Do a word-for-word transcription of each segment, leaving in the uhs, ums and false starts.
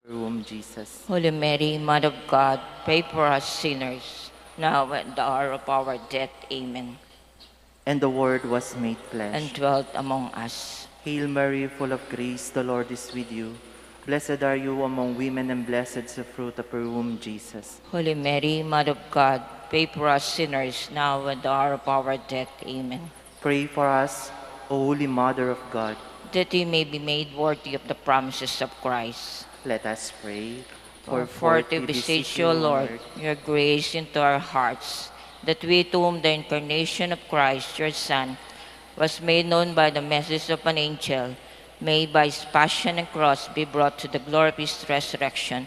Womb, Jesus. Holy Mary, Mother of God, pray for us sinners, now and the hour of our death. Amen. And the Word was made flesh. And dwelt among us. Hail Mary, full of grace, the Lord is with you. Blessed are you among women, and blessed is the fruit of your womb, Jesus. Holy Mary, Mother of God, pray for us sinners, now and the hour of our death. Amen. Pray for us, O Holy Mother of God. That we may be made worthy of the promises of Christ. Let us pray. For forth we beseech you, Lord, your grace into our hearts, that we, to whom the incarnation of Christ, your Son, was made known by the message of an angel, may by his passion and cross be brought to the glory of his resurrection,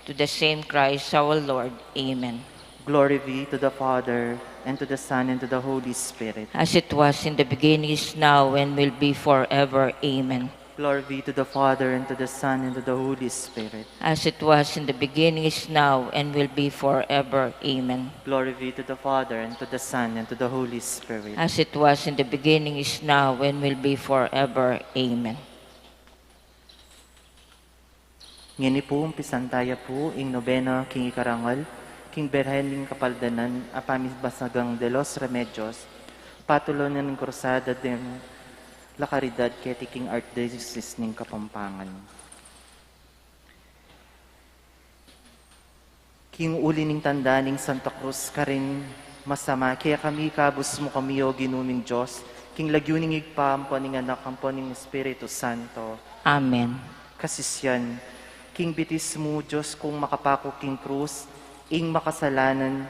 to the same Christ our Lord. Amen. Glory be to the Father, and to the Son, and to the Holy Spirit. As it was in the beginning, is now, and will be forever. Amen. Glory be to the Father, and to the Son, and to the Holy Spirit. As it was in the beginning, is now, and will be forever. Amen. Glory be to the Father, and to the Son, and to the Holy Spirit. As it was in the beginning, is now, and will be forever. Amen. Ngeni pu, umpisan taya pu ing nobena king ikarangal king Birhen ning Kapaldanan a pamibasagang de los Remedios, patulon ning Krusada de la Caridad keti king Archdiocese ning Kapampangan. King uli ning tanda ning Santa Cruz karin masama, kekami ikabus mu kami, O Ginu ming Dios, king lagyu ning Ibpa, ampo ning Anak, ampo ning Espiritu Santo. Amen. Kasisian, king bitis mu, Dios kung makapaku king krus, ing makasalanan,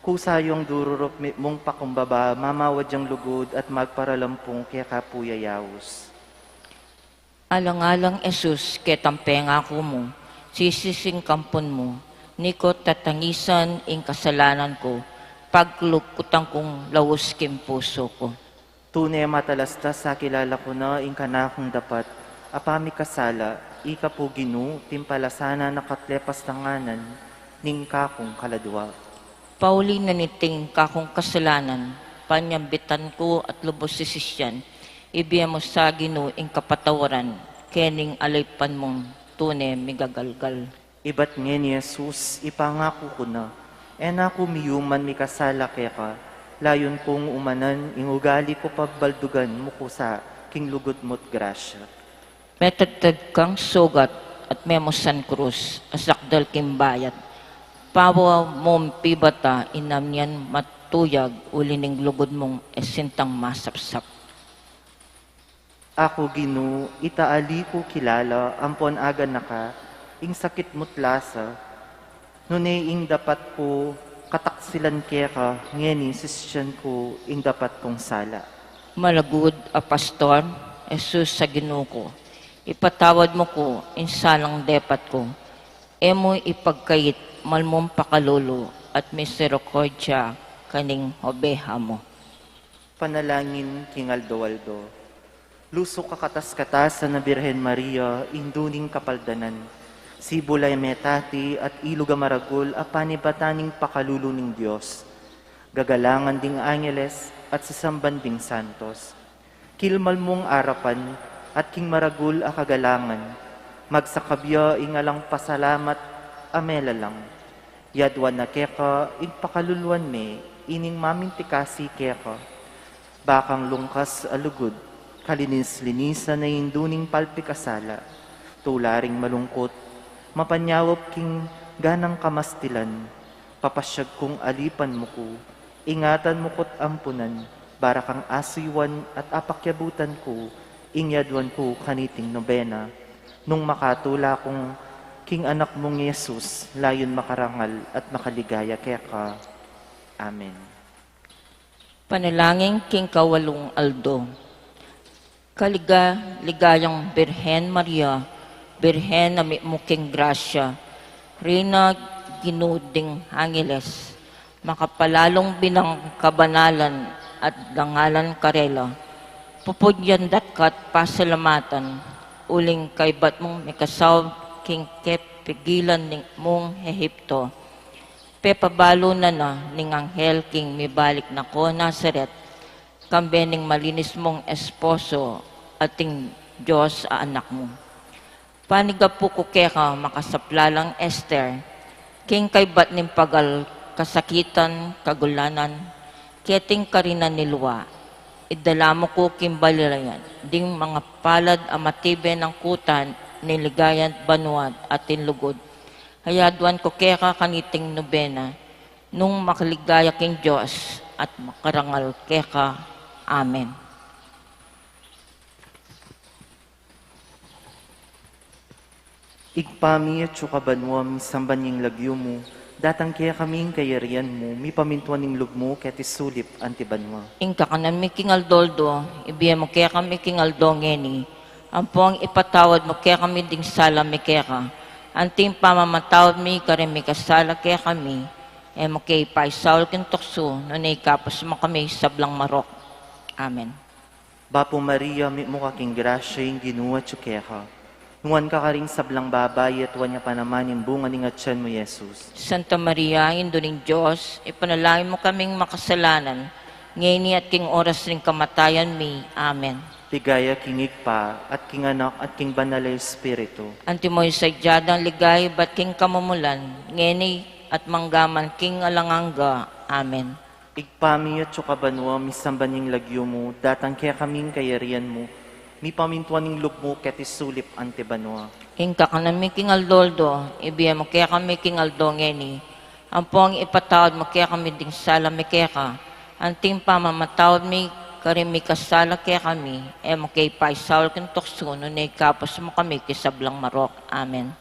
kusa yang dururup mi-, mung pakumbaba, mamawad yang lugud at magparalampung keka pu yayaus. Alang-alang Jesus, ketang pengaku mu, sisising kampun mu, nikot tatangisan ing kasalanan ku, paglugkutan kung laus king pusu ku. Tune matalastas akilala ku na ing kanakung dapat a pamikasala, ika pu Ginu, timpalasanan na katlepas tanganan ning kakung kaladua. Pauli na niting kakung kasalanan, panyambitan ku at lubus sisisian, ibie mu sa Ginu ing kapatawaran, kening alipan mung tune migagalgal. Ibat ngeni Jesus, ipangaku ku na, e na ku miyuman mikasala keka, layun kung umanan ing ugali ku pabaldugan mu ku sa king lugud mu't grasya. Metagtag kang sugat at memusan krus a sakdal king bayat. Pawa mung pibata inam nian matuyag uli ning lugud mung e sintang masapsap. Aku Ginu, ita ali ku kilala ampon aganaka ing sakit mu't lasa, nune ing dapat ku kataksilan keka, ngeni sisisian ku ing dapat kung sala. Malugud a Pastor, Jesus a Ginu ku, ipatawad mu ku ing salang depat ku, e mu ipagkait mal mung pakalulu at miserikordya kaning obeha mu. Panalangin king aldo-aldo. Lusuk a kakatas-katasan a Birhen Maria, Indu ning Kapaldanan, sibul a metati at ilug a maragul a panibatan ning pakalulu ning Dios, gagalangan ding angeles at sasamban ding santos. Kilmal mung arapan at king maragul a kagalangan, magsakab ya ing alang pasalamat a melalang. Yaduan na keka ing pakaluluan me ining mamintikasi keka. Bakang lungkas a lugud, kalinis-linisan a Indu ning palpikasala, tula ring malungkut, mapanyawap king ganang kamastilan, papasyag kung alipan mu ku, ingatan mu ku't ampunan, barakang asuyuan at apakyabutan ku ing yaduan ku kaniting nobena, nung makatula kung king Anak mung Jesus, layun makarangal at makaligaya keka. Amen. Panalangin king kawalung aldo. Kaliga-ligayang Birhen Maria, Birhen a mitmu king grasya, Reyna Ginu ding angeles, makapalalung binang kabanalan at dangalan karela, pupudyan da ka't pasalamatan, uling kaybat mung mikasawab king kepigilan ning mung Ehipto, pepabalu na na ning anghel king mibalik na ku Nazaret, kambe ning malinis mung esposo at ing Dios a Anak mu. Panigapu ku keka, makasaplalang Ester, king kaybat ning pagal, kasakitan, kagulanan, keting karinan ning lua, idala mu ku king balilayan ding mapalad a matibe nang kuta ning ligaya't banua at ning lugud. Hayaduan ku keka kaniting nobena, nung makaligaya king Dios at makarangal keka. Amen. Ibpa mi, atsu ka banua, misamban ya ing lagyu mu, datang kekami ing kayarian mu, mipamintuan ing lub mu keti sulip anti banua. Ing kakanan mi king aldo-aldo, ibie mu kekami king aldo ngeni, ampon ipatawad mu kekami ding sala mi keka, anti ing pamamatawad mi karing mikasala kekami, e mu ke ipaisaul king tuksu, nune ikabus mu kami king sablang marok. Amen. Bapu Maria, mitmu ka king grasya, ing Ginu atyu keka. Nuan ka karing sablang babai, at nuan ya pa naman ing bunga ning atyan mu, Jesus. Santa Maria, Indu ning Dios, ipanalangin mu kaming makasalanan, ngeni at king oras ning kamatayan mi. Amen. Ligaya king Ibpa, at king Anak, at king Banal a Espiritu. Antimo ing sadya dang ligaya ibat king kamumulan, ngeni at mangga man king alang angga. Amen. Ibpa mi, atsu ka banua, misamban ya ing lagyu mu, datang kekami ing kayarian mu, mipamintuan ing lub mu keti sulip anti banua. Ing kakanan mi king aldo-aldo, ibie mu kekami king aldo ngeni, ampon ipatawad mu kekami ding sala mi keka, anti ing pamamatawad mi karing mikasala kekami, e mu ke ipaisaul king tuksu, nune ikabus mu kami king sablang marok. Amen.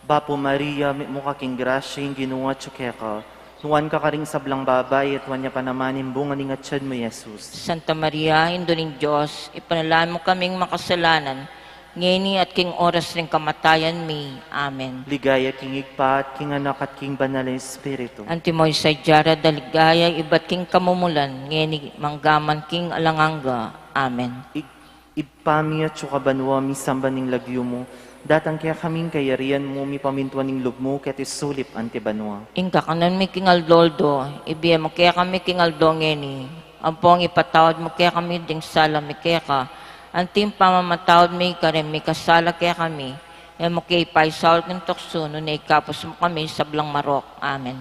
Bapu Maria, mitmu ka king grasya, ing Ginu atyu keka. Nuan ka karing sablang babai, at nuan ya pa naman ing bunga ning atyan mu, Jesus. Santa Maria, Indu ning Dios, ipanalangin mu kaming makasalanan, ngeni at king oras ning kamatayan mi. Amen. Ligaya king Ibpa, at king Anak, at king Banal a Espiritu. Antimo ing sadya da ligaya ibat king kamumulan, ngeni mangga man king alang angga. Amen. Ig- Ibpa mi, atsu ka banua, misamban ing lagyu mu, datang kekami ing kayarian mu, mipamintuan ing lub mu keti sulip anti banua. Ing kakanan mi king aldo-aldo, ibie mu kekami king aldo ngeni, ampon ipatawad mu kekami ding sala mi keka, anti ing pamamatawad mi karing mikasala kekami, e mu ke ipaisaul king tuksu, nune ikabus mu kami king sablang marok. Amen.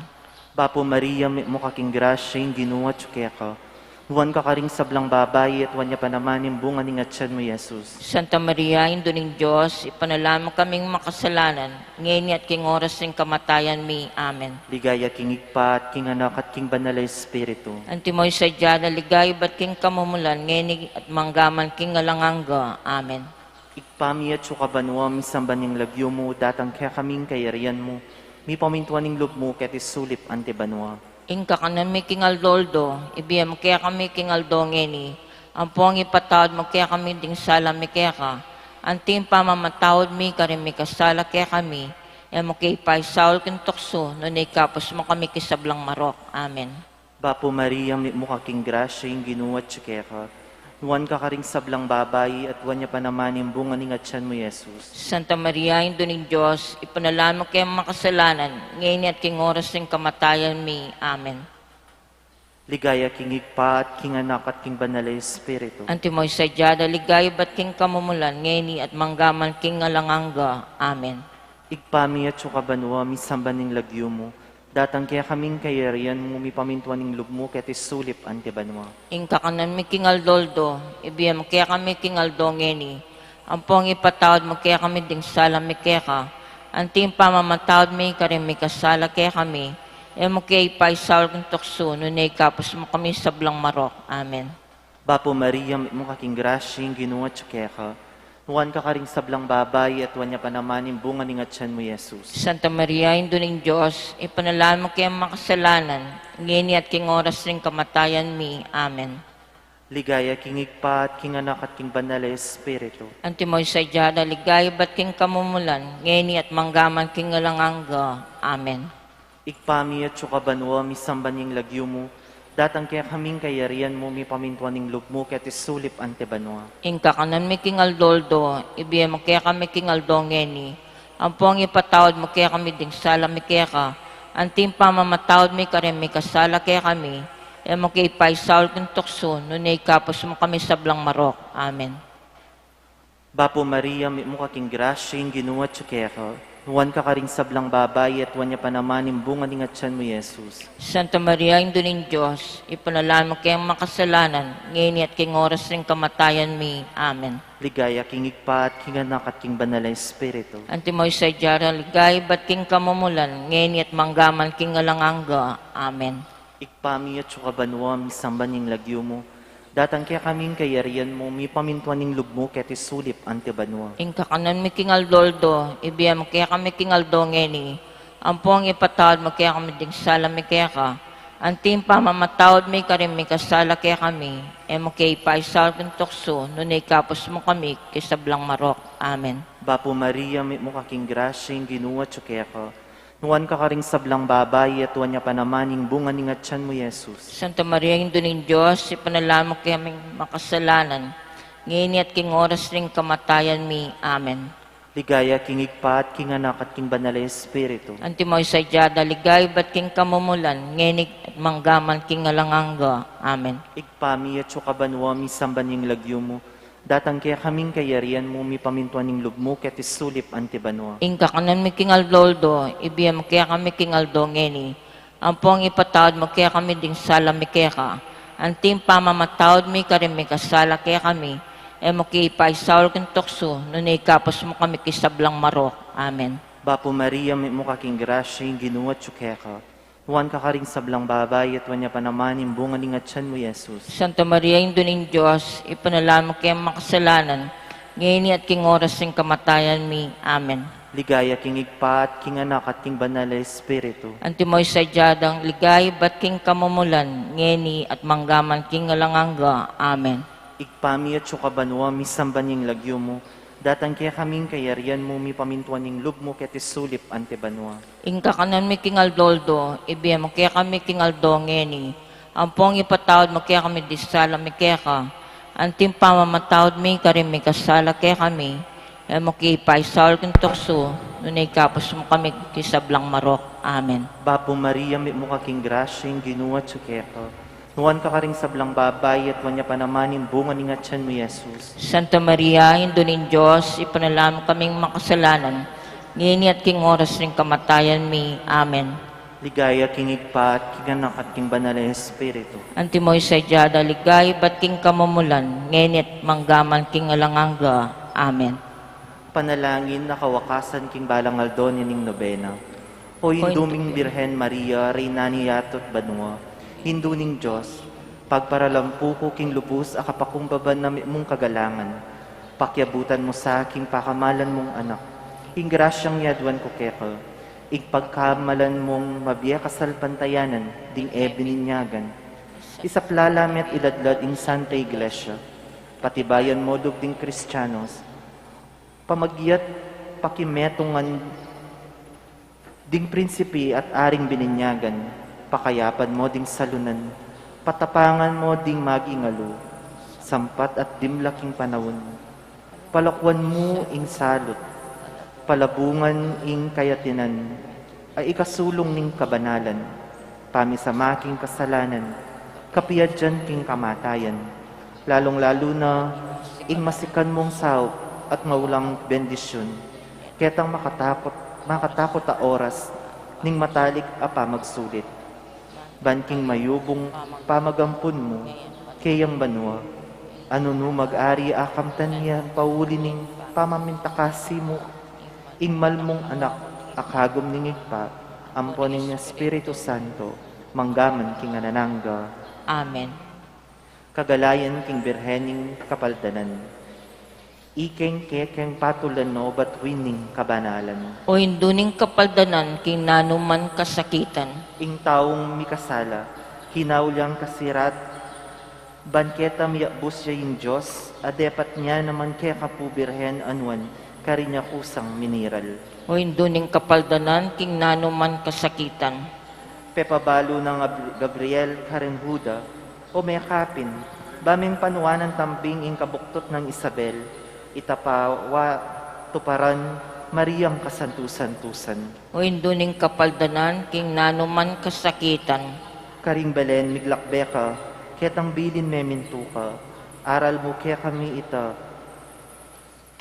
Bapu Maria, mitmu ka king grasya, ing Ginu atyu keka. Nuan ka karing sablang babai, at nuan ya pa naman ing bunga ning atyan mu, Jesus. Santa Maria, Indu ning Dios, ipanalangin mu kaming makasalanan, ngeni at king oras ning kamatayan mi. Amen. Ligaya king Ibpa, at king Anak, at king Banal a Espiritu. Antimo ing sadya da ligaya ibat king kamumulan, ngeni at mangga man king alang angga. Amen. Ibpa mi, atsu ka banua, misamban ing lagyu mu, datang kekami ing kayarian mu, mipamintuan ing lub mu keti sulip anti banua. Ing kakanan mi king aldo-aldo, ibie mu kekami king aldo ngeni, ampon ipatawad mu kekami ding sala mi keka, anti ing pamamatawad mi karing mikasala kekami, e mu ke ipaisaul king tuksu, nune ikabus mu kami king sablang marok. Amen. Bapu Maria, mitmu ka king grasya, ing Ginu atyu keka. Nuan ka karing sablang babai, at nuan ya pa naman ing bunga ning atyan mu, Jesus. Santa Maria, Indu ning Dios, ipanalangin mu kaming makasalanan, ngeni at king oras ning kamatayan mi. Amen. Ligaya king Ibpa, at king Anak, at king Banal a Espiritu. Antimo ing sadya da ligaya ibat king kamumulan, ngeni at mangga man king alang angga. Amen. Ibpa mi, atsu ka banua, misamban ing lagyu mu, datang kekami ing kayarian mu, mipamintuan ing lub mu keti sulip anti banua. Ing kakanan mi king aldo-aldo, ibie mu kekami king aldo ngeni, ampon ipatawad mu kekami ding sala mi keka, anti ing pamamatawad mi karing mikasala kekami, e mu ke ipaisaul king tuksu, nune ikabus mu kami king sablang marok. Amen. Bapu Maria, mitmu ka king grasya, ing Ginu atyu keka. Nuan ka karing sablang babai, at nuan ya pa naman ing bunga ning atyan mu, Jesus. Santa Maria, Indu ning Dios, ipanalangin mu kaming makasalanan, ngeni at king oras ning kamatayan mi. Amen. Ligaya king Ibpa, at king Anak, at king Banal a Espiritu. Antimo ing sadya da ligaya ibat king kamumulan, ngeni at mangga man king alang angga. Amen. Ibpa mi, atsu ka banua, misamban ing lagyu mu, datang kekami ing kayarian mu, mipamintuan ing lub mu keti sulip anti banua. Ing kakanan mi king aldo-aldo, ibie mu kekami king aldo ngeni, ampon ipatawad mu kekami ding sala mi keka, anti ing pamamatawad mi karing mikasala kekami, e mu ke ipaisaul king tuksu, nune ikabus mu kami king sablang marok. Amen. Bapu Maria, mitmu ka king grasya, ing Ginu atyu keka. Nuan ka karing sablang babai, at nuan ya pa naman ing bunga ning atyan mu, Jesus. Santa Maria, Indu ning Dios, ipanalangin mu kaming makasalanan, ngeni at king oras ning kamatayan mi. Amen. Ligaya king Ibpa, at king Anak, at king Banal a Espiritu. Antimo ing sadya da king ligaya ibat king kamumulan, ngeni at manggaman king alang angga. Amen. Ibpa mi, atsu ka banua, misamban ya ing lagyu mu. Datang kekami ing kayarian mu, mipamintuan ing lub mu keti sulip anti banua. Ing kakanan mi king aldo-aldo, ibie mu kekami king aldo ngeni. Ampon ipatawad mu kekami ding sala mi keka, anti ing pamamatawad mi karing mikasala kekami. E mu ke ipaisaul king tuksu, nune ikabus mu kami king sablang marok. Amen. Bapu Maria, mitmu ka king grasya, ing Ginu atyu keka. Nuan ka karing sablang babai, at nuan ya pa naman ing bunga ning atyan mu, Jesus. Santa Maria, Indu ning Dios, ipanalangin mu kaming makasalanan, ngeni at king oras ning kamatayan mi. Amen. Ligaya king Ibpa, at king Anak, at king Banal a Espiritu. Antimo ing sadya da king ligaya ibat king kamumulan, ngeni at manggaman king alang angga. Amen. Ibpa mi, atsu ka banua, misamban ya ing lagyu mu. Datang kekami ing kayarian mu, mipamintuan ing lub mu keti sulip anti banua. Ing kakanan mi king aldo-aldo, ibie mu kekami king aldo ngeni. Ampon ipatawad mu kekami ding sala mi keka, anti ing pamamatawad mi karing mikasala kekami. E mu ke ipaisaul king tuksu, nune ikabus mu kami king sablang marok. Amen. Bapu Maria, mitmu ka king grasya, ing Ginu atyu keka. Nuan ka karing sablang babai, at nuan ya pa naman ing bunga ning atyan mu, Jesus. Santa Maria, Indu ning Dios, ipanalangin mu kaming makasalanan, ngeni at king oras ning kamatayan mi. Amen. Ligaya king Ibpa, at king Anak, at king Banal a Espiritu. Antimo ing sadya da king ligaya ibat king kamumulan, ngeni at manggaman king alang angga. Amen. Ibpa mi, atsu ka banua, misamban ya ing lagyu mu. Datang kekami ing kayarian mu, mipamintuan ing lub mu keti sulip anti banua. Ing kakanan mi king aldo-aldo, ibie mu kekami king aldo ngeni. Ampon ipatawad mu kekami ding sala mi keka, anti ing pamamatawad mi karing mikasala kekami. E mu ke ipaisaul king tuksu, nune ikabus mu kami king sablang marok. Amen. Bapu Maria, mitmu ka king grasya, ing Ginu atyu keka. Nuan ka karing sablang babai, at nuan ya pa naman ing bunga ning atyan mu, Jesus. Santa Maria, Indu ning Dios, ipanalangin mu kaming makasalanan, ngeni at king oras ning kamatayan mi. Amen. Ligaya king Ibpa, at king Anak, at king Banal a Espiritu. Antimo ing sadya da king ligaya ibat king kamumulan, ngeni at manggaman king alang angga. Amen. Panalangin a kawakasan king balang aldo ning nobena. O Indu ming Birhen Maria, Reyna ning yatu at banua, Indu ning Dios, pagparalampu ku king lubus a kapakumbaban na mitmung kagalangan. Pakiabutan mu sa king pakamalan mung Anak ing grasyang yaduan ku keka, ing pagkamalan mung mabie kasalpantayanan ding e bininyagan. Isaplala me at iladlad ing Santa Iglesia. Patibayan mu lub ding Kristianos, pamagiat pakimetungan ding prinsipe at aring bininyagan. Pakayapan mu ding salunan, patapangan mu ding magingalu, sampat at dimla king panaun. Palakuan mu ing salut, palabungan ing kayatinan, a ikasulung ning kabanalan, pamisama king kasalanan, kapiadyan king kamatayan, lalung-lalu na ing masikan mung saup at maulang bendisyun, ketang makatakut, makatakut a oras ning matalik a pamagsulit. Ban king mayubung pamagampun mu keyang banua, a nung mag-ari a kamtan ya pauli ning pamamintakasi mu, ing mal mung Anak a kagum ning Ibpa, ampo ning Espiritu Santo, manggaman king alang angga. Amen. Kagalayan king Birhen ning Kapaldanan. Ikeng kekeng patulan no batuin ning kabanalan. O Indu ning Kapaldanan king nanuman kasakitan. Ing taung mikasala, kinaul yang kasirat, ban keta miyakbus ya ing Dios, a depat nia naman keka pu Birhen a nuan, karin ya kusang miniral. O Indu ning Kapaldanan king nanuman kasakitan. Pepabalu nang Gab-, Gabriel karin Juda, o mekapin, ba meng panuanan tambing ing kabuktut nang Isabel, ita pa wa tuparan Mariang kasantu-santusan. O Indu ning Kapaldanan king nanuman kasakitan. Karing Belen miglakbe ka, ketang bilin memintu ka, aral mu kekami ita,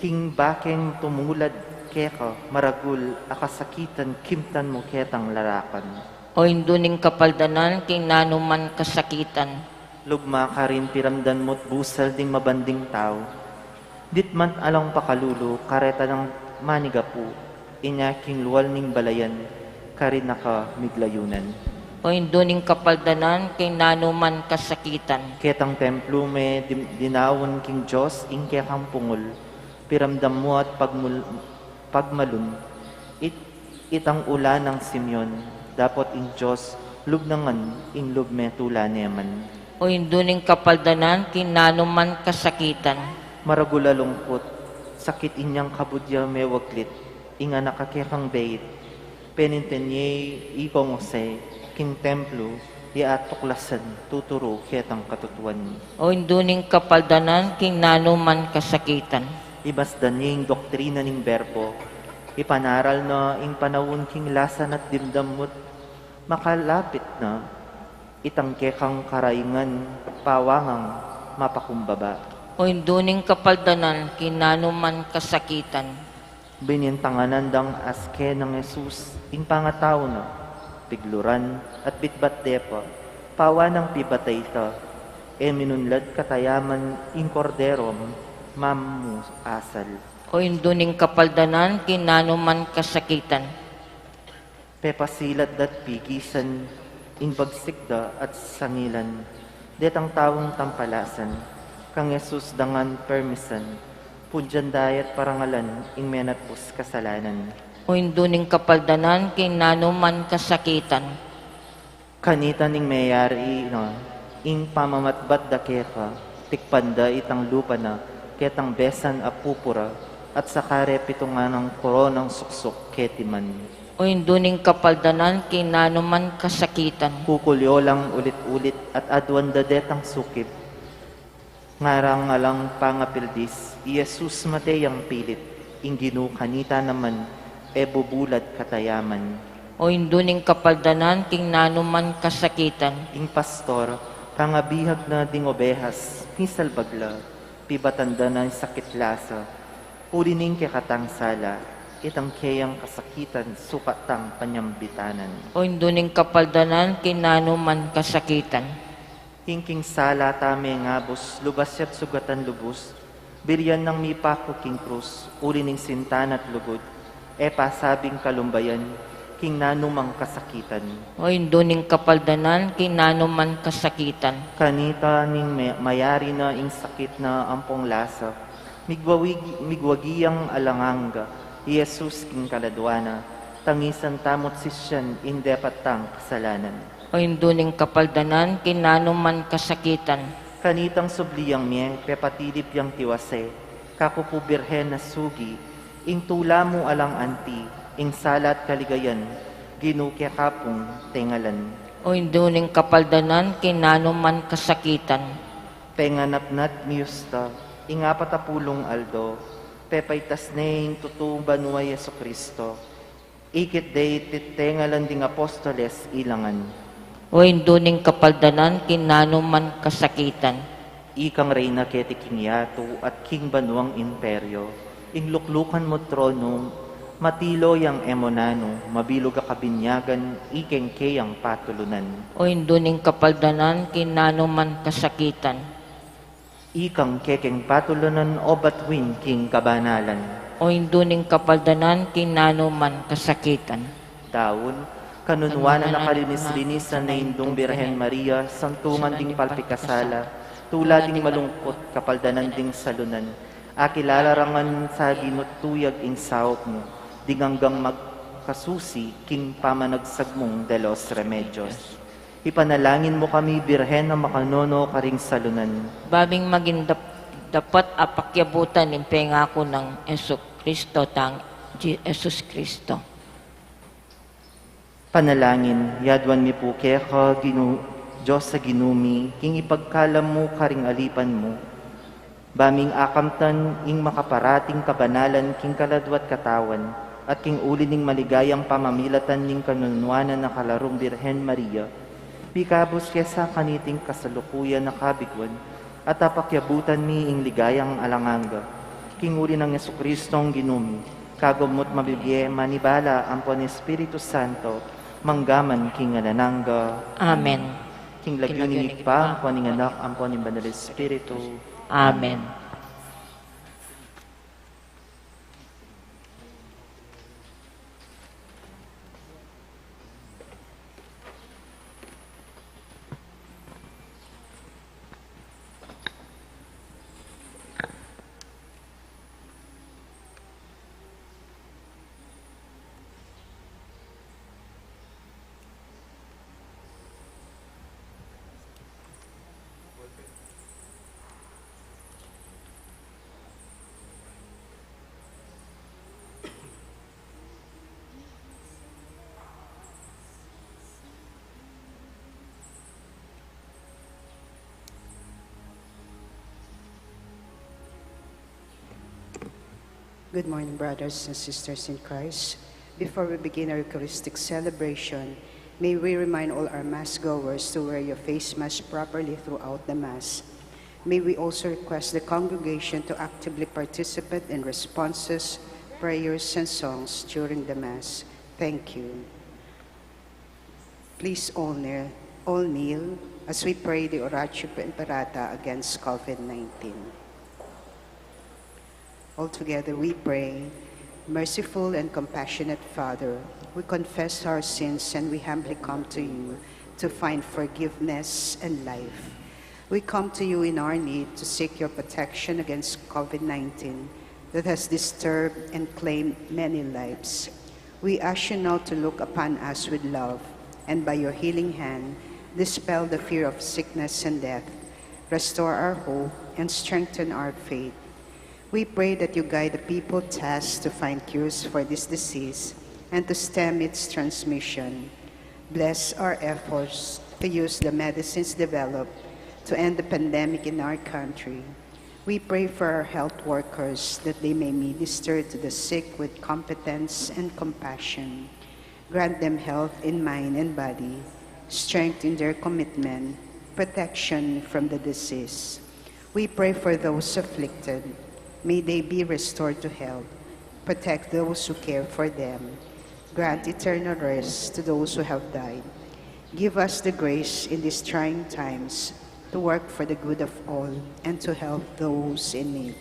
King bakeng tumulad keka, maragul a kasakitan kimtan mu ketang larakan. O Indu ning kapaldanan, king nanuman kasakitan. Lugma karin piramdam mu't busal ding mabanding tau. Ditmat alang pakalulu, kareta nang manigapu, inya king lual ning balayan, karin na ka miglayunan. O Indu ning kapaldanan, king nanuman kasakitan. Ketang templu me dim-, dinaun king Dios ing kekang pungul, piramdam mu at pagmul-, pagmalun, it-, itang ula nang Simeon, dapot ing Dios lub na ngan ing lub me tula ne man. O Indu ning kapaldanan, king nanuman kasakitan. Maragul a lungkut, sakit inyang kabud ya mewaglit, ing anak a kekang beit. Penitente ikong Jose, king templu, ya atuklasan, tuturu ketang katutuan. O Indu ning kapaldanan, king nanuman kasakitan. Imasdan ne ing doktrina ning Berbo, ipanaral na ing panaun king lasa na't dimdam mu't makalapit na, itang kekang karaingan pawangang mapakumbaba. O Indu ning kapaldanan, king nanuman kasakitan. Binintanganan dang aske nang Jesus ing pangatau na, pigluran at bitbat depa, pawanang pibata ita, e minunlad katayaman ing Korderom mamuasal. O Indu ning kapaldanan, king nanuman kasakitan. Pepasilat da't pikisan ing bagsik da at sangilan, detang taung tampalasan, kang Jesus dangan permisan, pudyan da ya't parangalan ing menatbus kasalanan. O Indu ning kapaldanan, king nanuman kasakitan. Kanita ning meyari na ing pamamatbat da keka, tikpan da itang lupa na, ketang besan a pupura, at saka re pitungan nang koronang suksuk keti man. O Indu ning kapaldanan, king nanuman kasakitan. Kukulyo lang ulit-ulit at aduan da detang sukib. Ngarang alang pangapildis, i Jesus mate yang pilit, ing Ginu kanita naman, e bubulad katayaman. O Indu ning kapaldanan, king nanuman kasakitan. Ing pastor, pangabihag na ding obehas, misalbag la, pibatan da na ing sakit lasa, uli ning kekatang sala, itang keyang kasakitan, sukat tang panyambitanan. O Indu ning kapaldanan, king nanuman kasakitan. King, king sala tame ngabus, lubas ya't sugatan lubus, birian nang mipaku king krus, uli ning sinta na't lugud, e pasabing kalumbayan, king nanumang kasakitan. O Indu ning kapaldanan, king nanuman kasakitan. Kanita ning me-, mayari na ing sakit na ampong lasa, migwawig-, migwagi yang alang angga, i Jesus king kaladua na, tangisan tamu't sisian ing depat tang kasalanan. O Indu ning kapaldanan, king nanuman kasakitan. Kanitang subli yang mie, pepatilip yang tiwase, kaku pu Birhen a sugi, ing tula mu alang anti, ing sala't kaligayan, Ginu keka pung tengalan. O Indu ning kapaldanan, king nanuman kasakitan. Penganap na't miyusta, ing apat a pulung aldo, pepaitas ne ing tutung banua i Jesucristo. Ikit de iti't tengalan ding apostoles ilangan. O Indu ning kapaldanan, king nanuman kasakitan. Ikang reyna keti king yatu at king banuang imperio, ing luklukan mu't trono, matilo yang e mu nanu, mabilug a kabinyagan, ikeng keyang patulunan. O Indu ning kapaldanan, king nanuman kasakitan. Ikang kekeng patulunan o batuin king kabanalan. O Indu ning kapaldanan, king nanuman kasakitan. Daun, kanunuan na kalinis-linisan a Indung Birhen Maria, santungan ding palpikasala, tula ding malungkut, kapaldanan ding salunan, akilala ra ngan sa Ginu't tuyag ing saup mu, ding anggang magkasusi king pamanagsag mung de los remedios. Ipanalangin mu kami, Birhen a makanono karing salunan. Ba ming maging dap-, dapat a pakyabutan ing pengaku nang Jesucristo tang, Ji-, Jesus Cristo. Panalangin, yaduan mi pu keka, Ginu, Dios a Ginu mi, king ipagkalam mu karing alipan mu, ba ming akamtan ing makaparating kabanalan king kaladua't katawan, at king uli ning maligayang pamamilatan ning kanunuanan a kalarung Birhen Maria, mikabus ke sa kaniting kasalukuyan a kabiguan, at apakyabutan mi ing ligayang alang angga. King uli nang Jesucristong Ginu mi, kagum mu't mabibie, manibala ampon Espiritu Santo, manggaman king alang angga. Amen. King lagyu ning Ibpa, ampon ning Anak, ampon ning Banal Espiritu. Amen. Good morning, brothers and sisters in Christ. Before we begin our Eucharistic celebration, may we remind all our Mass goers to wear your face mask properly throughout the Mass. May we also request the congregation to actively participate in responses, prayers, and songs during the Mass. Thank you. Please all kneel, all kneel as we pray the Oratio Imperata against COVID nineteen. All together we pray. Merciful and compassionate Father, we confess our sins and we humbly come to you to find forgiveness and life. We come to you in our need to seek your protection against COVID nineteen that has disturbed and claimed many lives. We ask you now to look upon us with love, and by your healing hand, dispel the fear of sickness and death, restore our hope, and strengthen our faith. We pray that you guide the people tasked to find cures for this disease and to stem its transmission. Bless our efforts to use the medicines developed to end the pandemic in our country. We pray for our health workers that they may minister to the sick with competence and compassion. Grant them health in mind and body, strength in their commitment, protection from the disease. We pray for those afflicted. May they be restored to health. Protect those who care for them. Grant eternal rest to those who have died. Give us the grace in these trying times to work for the good of all and to help those in need.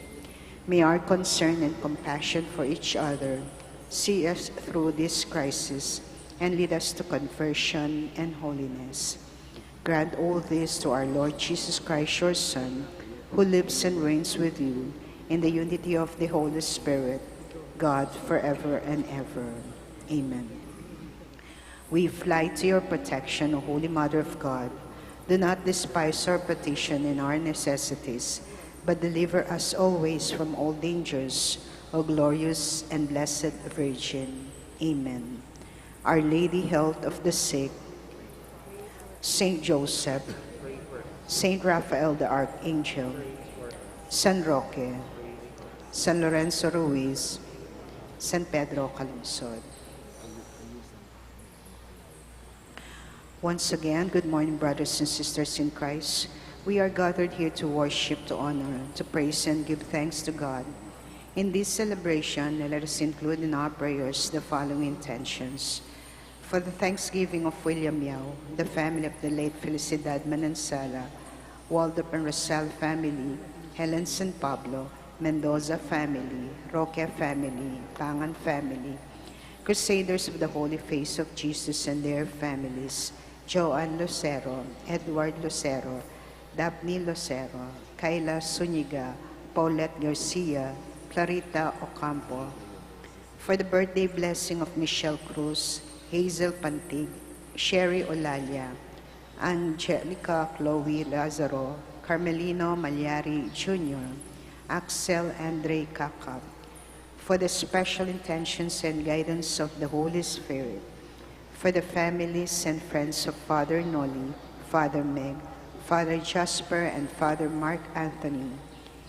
May our concern and compassion for each other see us through this crisis and lead us to conversion and holiness. Grant all this to our Lord Jesus Christ, your Son, who lives and reigns with you in the unity of the Holy Spirit, God, forever and ever. Amen. We fly to your protection, O Holy Mother of God. Do not despise our petition in our necessities, but deliver us always from all dangers, O glorious and blessed Virgin. Amen. Our Lady, Health of the Sick, Saint Joseph, Saint Raphael the Archangel, San Roque, San Lorenzo Ruiz, San Pedro Calungsod. Once again, good morning, brothers and sisters in Christ. We are gathered here to worship, to honor, to praise, and give thanks to God. In this celebration, let us include in our prayers the following intentions. For the thanksgiving of William Yao, the family of the late Felicidad Manansala, Waldrop and Rosal family, Helen San Pablo, Mendoza family, Roque family, Pangan family, Crusaders of the Holy Face of Jesus and their families, Joan Lucero, Edward Lucero, Dabney Lucero, Kayla Zuniga, Paulette Garcia, Clarita Ocampo. For the birthday blessing of Michelle Cruz, Hazel Pantig, Sherry Olalia, Angelica Chloe Lazaro, Carmelino Malyari Junior, Axel Andre Cacap. For the special intentions and guidance of the Holy Spirit, for the families and friends of Father Noli, Father Meg, Father Jasper, and Father Mark Anthony,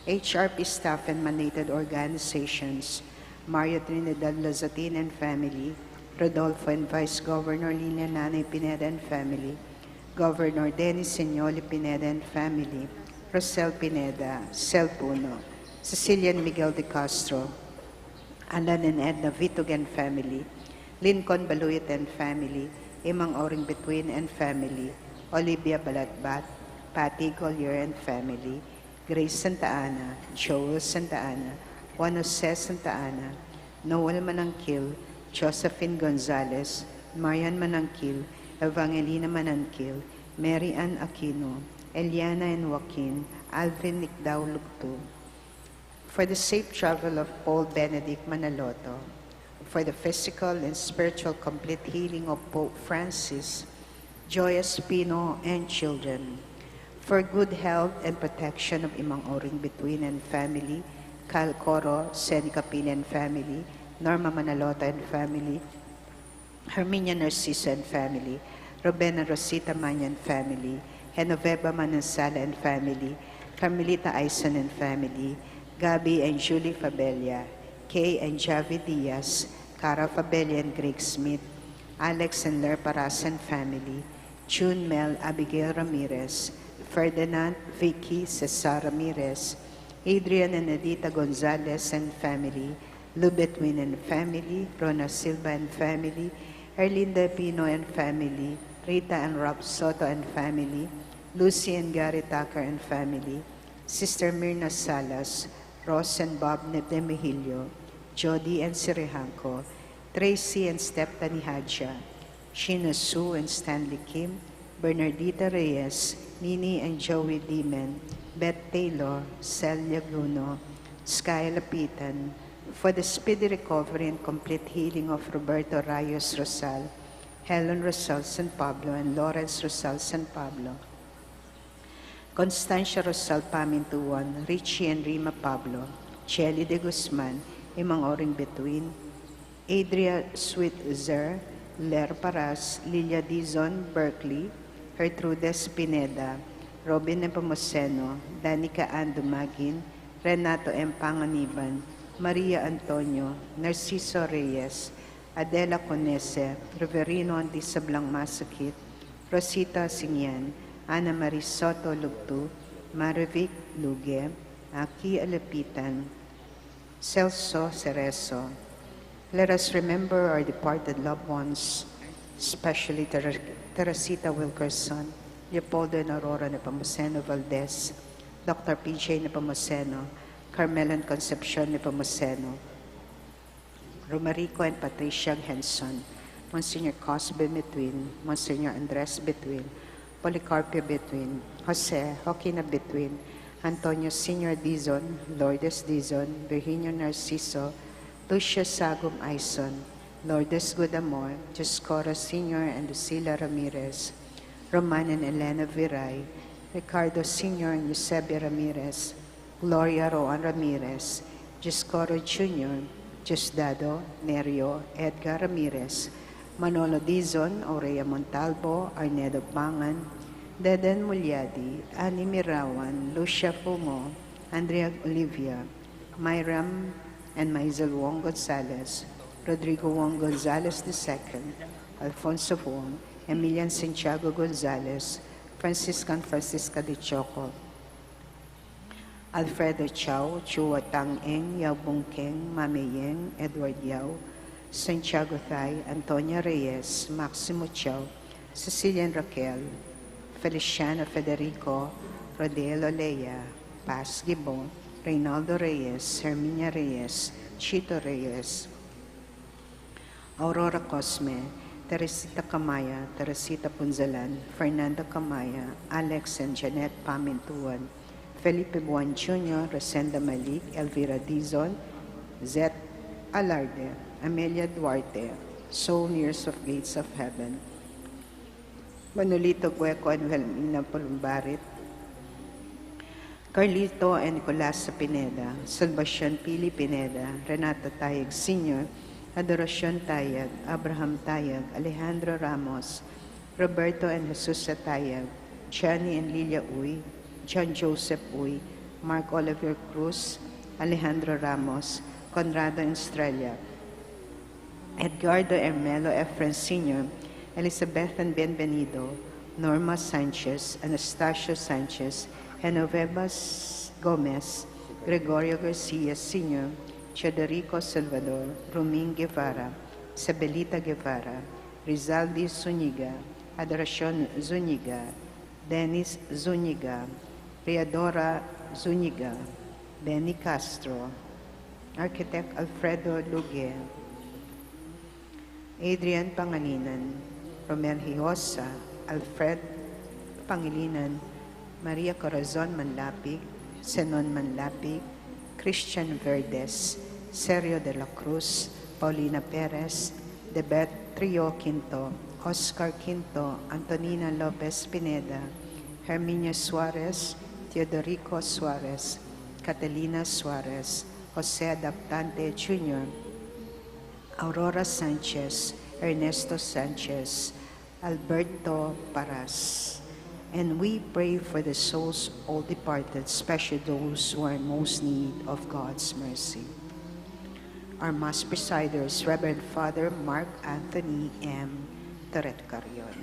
H R P staff and mandated organizations, Mario Trinidad Lazatin and family, Rodolfo and Vice Governor Lilian Nanay Pineda and family, Governor Dennis Senioli Pineda and family, Rosel Pineda, Sel Puno, Cecilia and Miguel de Castro, Alan and Edna Vitug and family, Lincoln Baluyot and family, Imang Oring Bituin and family, Olivia Balatbat, Patty Collier and family, Grace Santa Ana, Joel Santa Ana, Juan Jose Santa Ana, Noel Manangkil, Josephine Gonzalez, Marian Manangkil, Evangelina Manangkil, Mary Ann Aquino, Eliana and Joaquin, Alvin Nicdao Lugtu. For the safe travel of Paul Benedict Manaloto, for the physical and spiritual complete healing of Pope Francis, Joy Espino and children, for good health and protection of Imang Oring Bituin and family, Kyle Coro, Seneca Pili and family, Norma Manaloto and family, Herminia Narciso and family, Robena Rosita Manyan family, Genoveva Manansala and family, Carmelita Aison and family, Gabby and Julie Fabella, Kay and Javi Diaz, Cara Fabella and Greg Smith, Alex and Ler Paras and family, June Mel Abigail Ramirez, Ferdinand Vicky Cesar Ramirez, Adrian and Edita Gonzalez and family, Lou Between and family, Rona Silva and family, Erlinda Pino and family, Rita and Rob Soto and family, Lucy and Gary Tucker and family, Sister Mirna Salas, Ross and Bob Demihilio, Jody and Sirihanco, Tracy and Stephanie Hadja, Sheena Sue and Stanley Kim, Bernardita Reyes, Nini and Joey Dimen, Beth Taylor, Celia Guno, Sky Lapitan, for the speedy recovery and complete healing of Roberto Rayos Rosal, Helen Rosal San Pablo, and Lawrence Rosal San Pablo, Constancia Rosal Pamintuan, Richie and Rima Pablo, Chelly de Guzman, Imang Oring Bituin, Adria Switzer, Ler Paras, Lilia Dizon Berkeley, Gertrudes Pineda, Robin Nepomuceno, Danica Ann Dumagin, Renato M. Panganiban, Maria Antonio, Narciso Reyes, Adela Conese, Reverino Andisa Blang Masakit, Rosita Singyan, Ana Marie Soto Lugtu, Marivic Luge, Aki Alapitan, Celso Cerezo. Let us remember our departed loved ones, especially Ter- Teresita Wilkerson, Leopoldo and Aurora Nepomuceno Valdez, Doctor P J Nepomuceno, Carmel and Concepcion Nepomuceno, Romarico and Patricia Henson, Monsignor Cosby Between, Monsignor Andres Between, Policarpio Between, Jose Joaquina Between, Antonio Senior Dizon, Lourdes Dizon, Virginio Narciso, Lucia Sagum Aison, Lourdes Gudamor, Dioscoro Senior and Lucila Ramirez, Roman and Elena Viray, Ricardo Senior and Eusebia Ramirez, Gloria Roan Ramirez, Dioscoro Junior, Diosdado, Nerio, Edgar Ramirez, Manolo Dizon, Aurea Montalvo, Arnedo Pangan, Deden Mulyadi, Annie Mirawan, Lucia Fumo, Andrea Olivia, Myram and Maisel Wong Gonzalez, Rodrigo Wong Gonzalez the second, Alfonso Wong, Emilian Santiago Gonzalez, Francisco and Francisca de Choco, Alfredo Chao, Chua Tang Eng, Yao Bung Keng, Mame Yeng, Edward Yao, Santiago Thay, Antonia Reyes, Maximo Chao, Cecilia and Raquel, Feliciano Federico, Rodel Olea, Paz Gibo, Reynaldo Reyes, Herminia Reyes, Chito Reyes, Aurora Cosme, Teresita Camaya, Teresita Punzalan, Fernanda Camaya, Alex and Jeanette Pamintuan, Felipe Buan Junior, Rosenda Malik, Elvira Dizon, Zet Alarde, Amelia Duarte, Souvenirs of Gates of Heaven, Manolito Gueco and Wilhelmina Pulumbarit, Carlito and Nicolasa Pineda, Salvacion Pili Pineda, Renato Tayag Senior, Adoracion Tayag, Abraham Tayag, Alejandro Ramos, Roberto and Jesusa Tayag, Johnny and Lilia Uy, John Joseph Uy, Mark Oliver Cruz, Alejandro Ramos, Conrado Estrella, Edgardo Hermelo Efren Senior, Elizabeth and Bienvenido, Norma Sanchez, Anastasio Sanchez, Genoveva S- Gomez, Gregorio Garcia Senior, Teodorico Salvador, Roming Guevara, Sabelita Guevara, Rizaldi Zuniga, Adoracion Zuniga, Dennis Zuniga, Riadora Zuniga, Benny Castro, Architect Alfredo Luge, Adrian Pangilinan, Romel Hiosa, Alfred Pangilinan, Maria Corazon Manlapig, Zenon Manlapig, Christian Verdes, Sergio de la Cruz, Paulina Perez, Demetrio Quinto, Oscar Quinto, Antonina Lopez Pineda, Herminia Suarez, Teodorico Suarez, Catalina Suarez, Jose Adaptante Junior, Aurora Sanchez, Ernesto Sanchez, Alberto Paras. And we pray for the souls all departed, especially those who are in most need of God's mercy. Our Mass presider is Reverend Father Mark Anthony M. Torrecarion.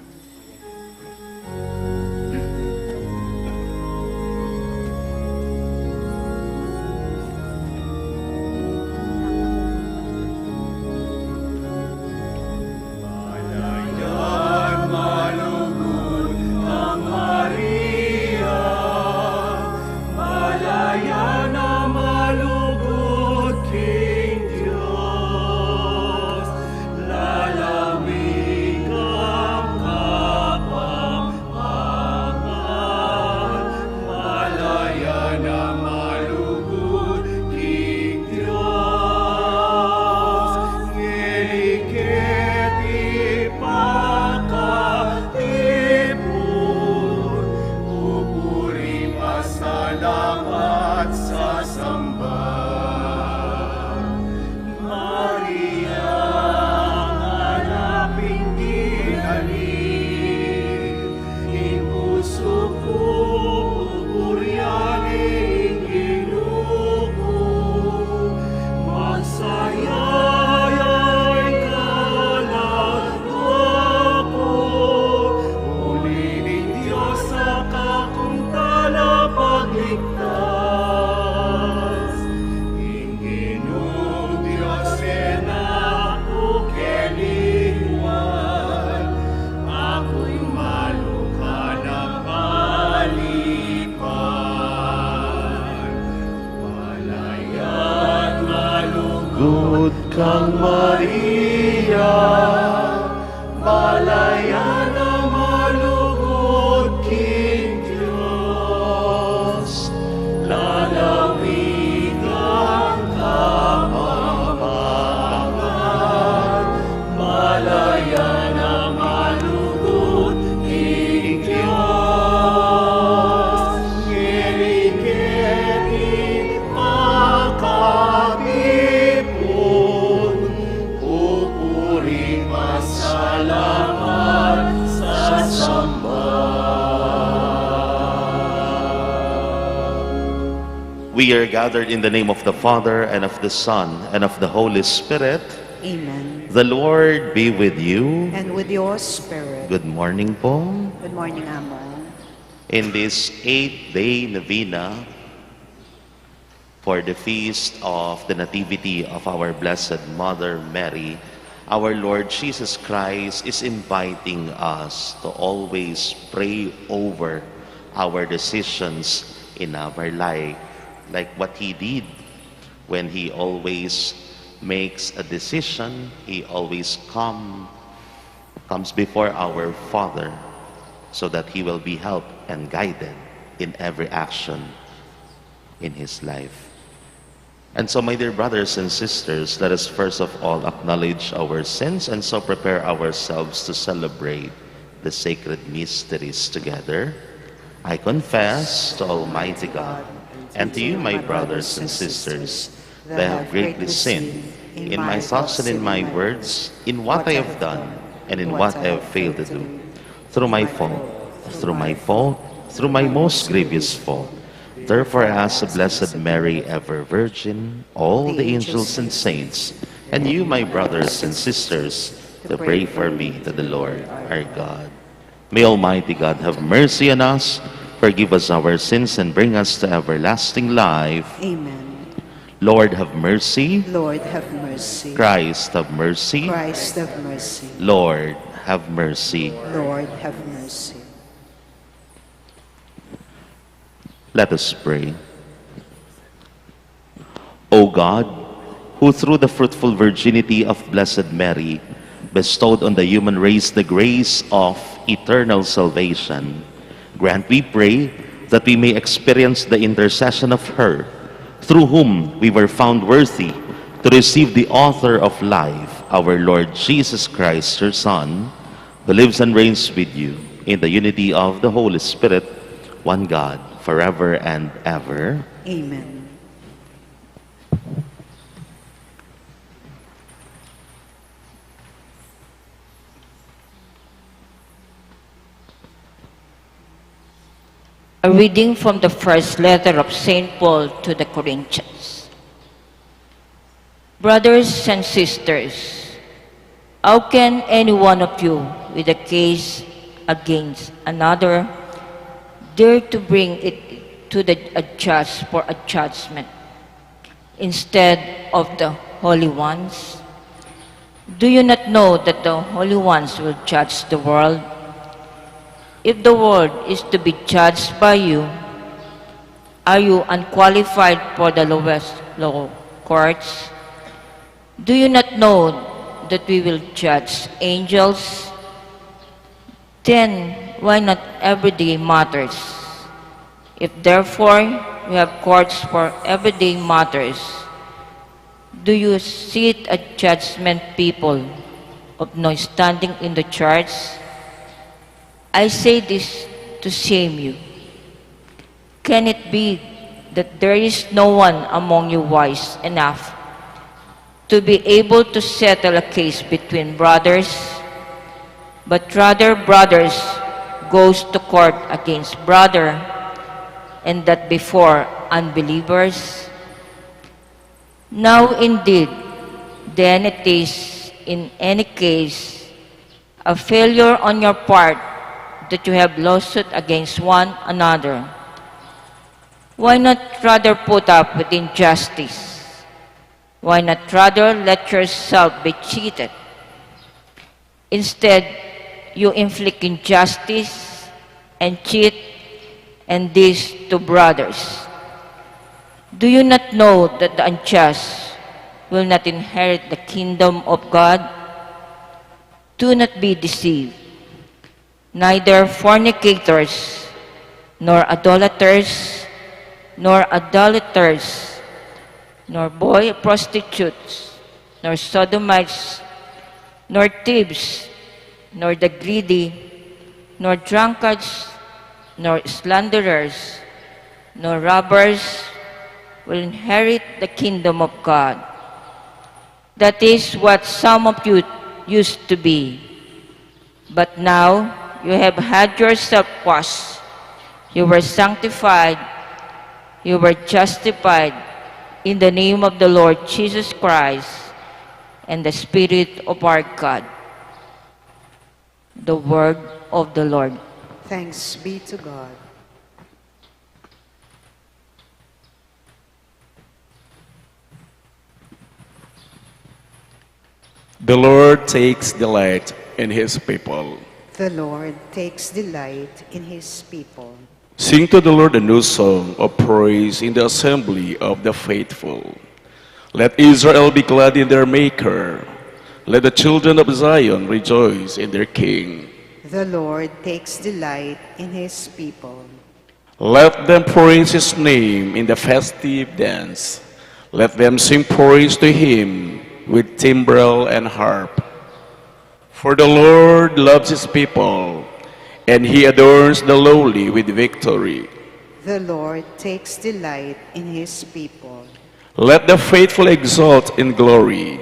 Lugud kang Maria, balayan a malugud king Dios, lalawigan ka pa, balayan a malugud king Dios, ngeni keti makatipun, pupuri, pasalamat, sasamba. We are gathered in the name of the Father, and of the Son, and of the Holy Spirit. Amen. The Lord be with you. And with your spirit. Good morning po. Good morning, Amo. In this eighth day novena for the feast of the Nativity of our Blessed Mother Mary, our Lord Jesus Christ is inviting us to always pray over our decisions in our life, like what he did when he always makes a decision, he always come, comes before our Father so that he will be helped and guided in every action in his life. And so, my dear brothers and sisters, let us first of all acknowledge our sins and so prepare ourselves to celebrate the sacred mysteries together. I confess to Almighty God and to you, my brothers and sisters, that I have greatly sinned in my thoughts and in my words, in what I have done and in what I have failed to do, through my fault, through my fault, through my most grievous fault. Therefore, I ask the Blessed Mary, ever Virgin, all the angels and saints, and you, my brothers and sisters, to pray for me to the Lord our God. May Almighty God have mercy on us, Forgive us our sins and bring us to everlasting life. Amen. Lord, have mercy. Lord, have mercy. Christ, have mercy. Christ, have mercy. Lord, have mercy. Lord, have mercy. Let us pray. O God, who through the fruitful virginity of Blessed Mary bestowed on the human race the grace of eternal salvation, grant, we pray, that we may experience the intercession of her, through whom we were found worthy to receive the author of life, our Lord Jesus Christ, her Son, who lives and reigns with you in the unity of the Holy Spirit, one God, forever and ever. Amen. A reading from the first letter of Saint Paul to the Corinthians. Brothers and sisters, how can any one of you with a case against another dare to bring it to the a judge for a judgment instead of the holy ones? Do you not know that the holy ones will judge the world? If the world is to be judged by you, are you unqualified for the lowest law courts? Do you not know that we will judge angels? Then why not everyday matters? If therefore we have courts for everyday matters, do you sit at judgment people of no standing in the church? I say this to shame you. Can it be that there is no one among you wise enough to be able to settle a case between brothers, but rather brothers goes to court against brother, and that before unbelievers? Now indeed, then it is in any case a failure on your part that you have lawsuit against one another. Why not rather put up with injustice? Why not rather let yourself be cheated? Instead, you inflict injustice and cheat, and this to brothers. Do you not know that the unjust will not inherit the kingdom of God? Do not be deceived. Neither fornicators, nor idolaters, nor idolaters, nor boy prostitutes, nor sodomites, nor thieves, nor the greedy, nor drunkards, nor slanderers, nor robbers will inherit the kingdom of God. That is what some of you used to be. But now you have had yourself washed, you were sanctified, you were justified in the name of the Lord Jesus Christ and the Spirit of our God. The word of the Lord. Thanks be to God. The Lord takes delight in his people. The Lord takes delight in his people. Sing to the Lord a new song of praise in the assembly of the faithful. Let Israel be glad in their Maker. Let the children of Zion rejoice in their King. The Lord takes delight in his people. Let them praise his name in the festive dance. Let them sing praise to him with timbrel and harp. For the Lord loves his people, and he adorns the lowly with victory. The Lord takes delight in his people. Let the faithful exult in glory.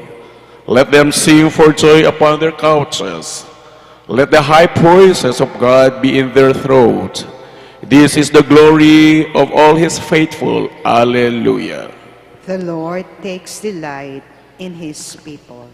Let them sing for joy upon their couches. Let the high praises of God be in their throat. This is the glory of all his faithful. Alleluia. The Lord takes delight in his people.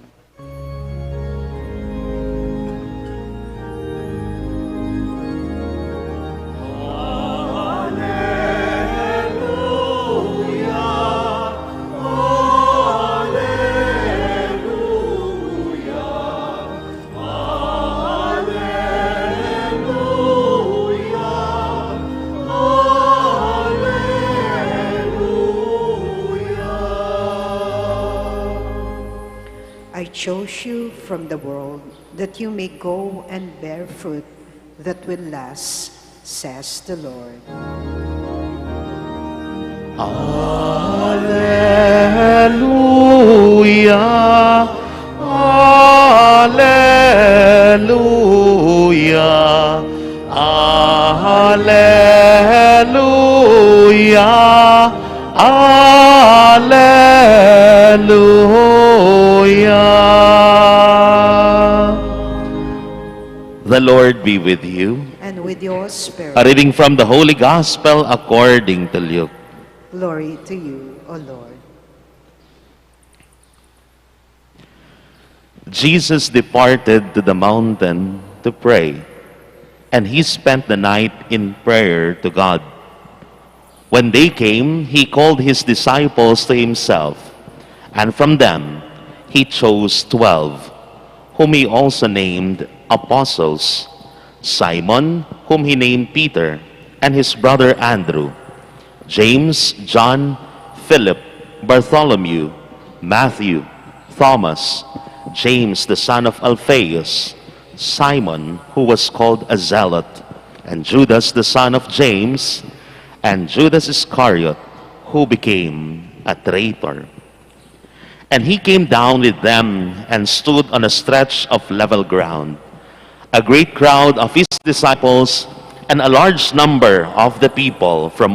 chose you from the world, that you may go and bear fruit that will last, says the Lord. Alleluia, alleluia, alleluia, alleluia. The Lord be with you. And with your spirit. A reading from the Holy Gospel according to Luke. Glory to you, O Lord. Jesus departed to the mountain to pray, and he spent the night in prayer to God. When day came, he called his disciples to himself, and from them he chose twelve, whom he also named apostles: Simon, whom he named Peter, and his brother Andrew, James, John, Philip, Bartholomew, Matthew, Thomas, James the son of Alphaeus, Simon, who was called a Zealot, and Judas the son of James, and Judas Iscariot, who became a traitor. And he came down with them and stood on a stretch of level ground. A great crowd of his disciples and a large number of the people from